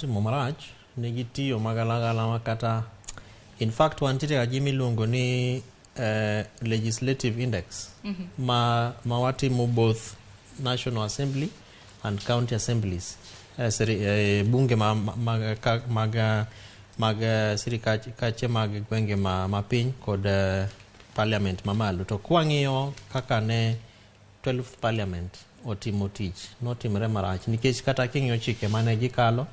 notimo marach, ne gitiyo magalagala ma kata in fact wantiere ga gima iluongo ni legislative index ma watimo both National Assembly and county assemblies, bunge ma, mag, mag, mag sirikache mag gwenge ma piny kod parliament mamalo. To kwang'iyo kaka ne 12th parliament otimo tich, notimre marach nikech kata king'iyo chike mane gikalo,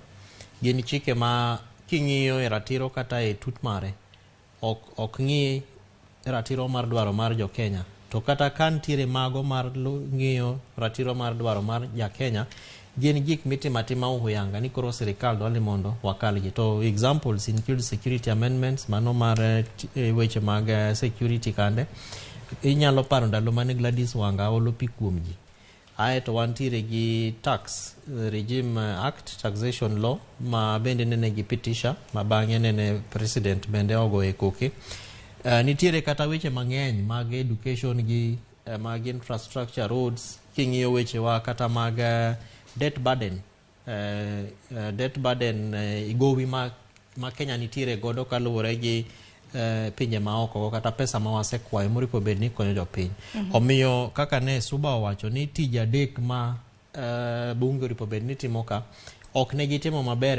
gin chike ma king'iyo e ratiro kata e tut mare ok ng'i ratiro mar dwaro mar jo Kenya. To kata ka nitiere mago mar ng'iyo ratiro mar dwaro mar ja Kenya, gin gik mitimo atima uhuyanga ni koro sirikal dwaro ni mondo wakalgi. To examples include security amendments, mano mar weche mag security kande. Inyalo paro ndalo mane Gladys Wanga olo pi kuom ji. Ae to wantiere gi Tax Regime Act, taxation law, ma bende nene gipitisha, ma bang'e nene president bende ogoye koke. Nitiere kata weche mang'eny mag education gi mag infrastructure, roads. King'iyo wechewa kata mag debt burden, debt burden, gowi ma Kenya nitiere godo kaluwore gi pinje maoko kata pesa ma wasekwayo moripo bed ni konyo jopiny. Omiyo kaka ne Suba owacho ni tij adek ma bunge oripo bed ni timo ka ok ne gitimo maber.